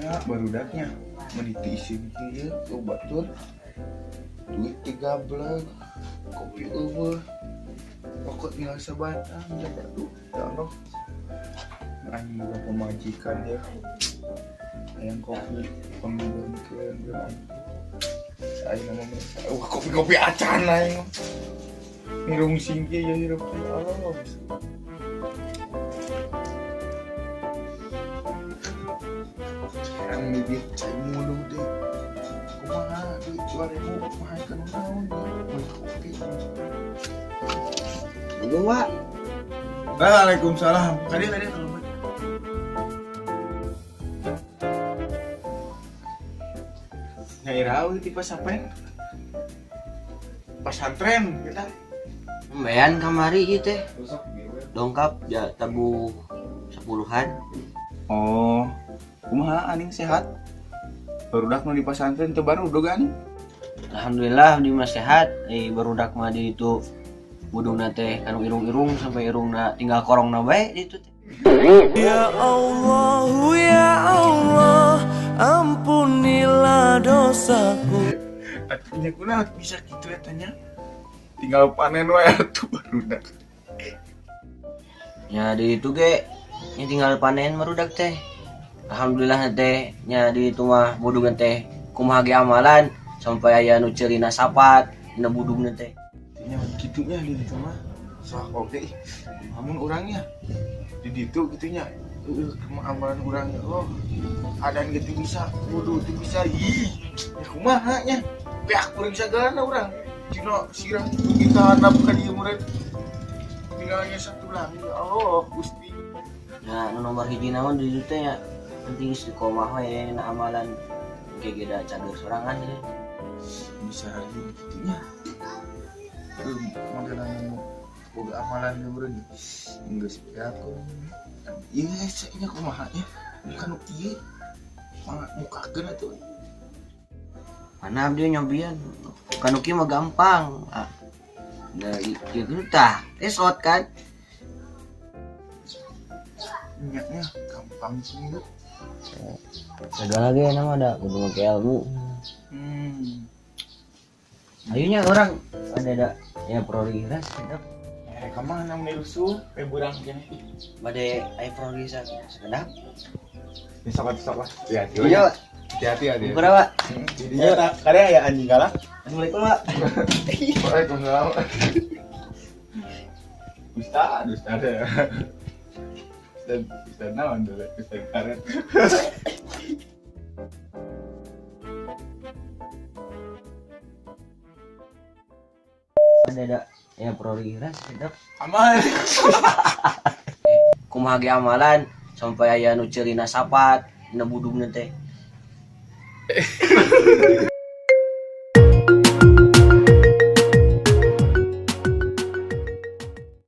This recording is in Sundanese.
Nya barudaknya meniti isin kieu ku batur. Duit 13, kopi euweuh. Rokok tinggal sebatang ya aduh, ya Allah. Anjing boga pamajikan ya. Hayang kopi pangbeunkeun aing. Aing mah wah kopi-kopi acan aing mah. Ngirungsing kieu ya hirup ya Allah. Sekarang bibit cai mulu deh. Kumaha duit 2000 kumaha kana naon ya beli kopi. Dulu, Wak. Waalaikumsalam. Kadieu kadieu kalau Nyai Rawi ti pasantren. Pasantren kita. Embean kamari ieu teh. Dongkap ya tabuh sepuluhan. Oh, kumaha aning sehat? Barudak nu di pasantren teu barudog aning. Alhamdulillah abdi mah sehat. Eh barudak mah di ditu budungna teh kanu irung-irung sampai irungna tinggal korongna bae di ditu teh. Ya Allah, ya Allah, ampunilah dosaku. Atuh kunaon bisa kitu eta nya? Tinggal panen wae atuh barudak. Nya di ditu ge nya tinggal panen barudak teh. Alhamdulillah teh nya di ditu mah budungna teh kumaha ge amalan sampai aya nu ceurina sapat dina budungna teh. Nya kitu nya di ditu mah. Sok oge ih. Amun urangnya di ditu kitu nya kumaha amalan urang ya Allah. Adan ge teu bisa, wudu teu bisa. Ih, ya kumaha nya? Beak kuring sagalana urang. Cina sirah kita handap ka dieu murid. Tinggalnya satu lagi ya Allah, Gusti. Ya nu nomor hiji naon di ditu teh nya penting istiqomah we na amalan ge ge da cager sorangan ya. Bisa gitu nya. Modelan boga amalan ge meureun. Geus beak ieu nya kumaha nya? Kan nu kieu mukakeun atuh. Mana abdi nyobian kanu kieu mah gampang. Ah. Nah, ieu tah esot kan. Minyaknya gampang sih lu. Segala ge nama ada kudu make ilmu. Ayunya orang ada ya prioritas sedap. Eh, kemana mun rusuh? Eh burang kene. Bade aya prioritas sekedap. Ini sok sok lah. Hati-hati. Iya, Pak. Hati-hati hati. Berapa? Jadinya tak kada ya anjing galak. Assalamualaikum, Pak. Waalaikumsalam. Ustad, ustad ya. Ustad, ustad naon tuh? Ustad karet. Ada ya prioritas sedap. Aman. Kumaha ge amalan sampai aya nu ceurina sapat dina budungna teh.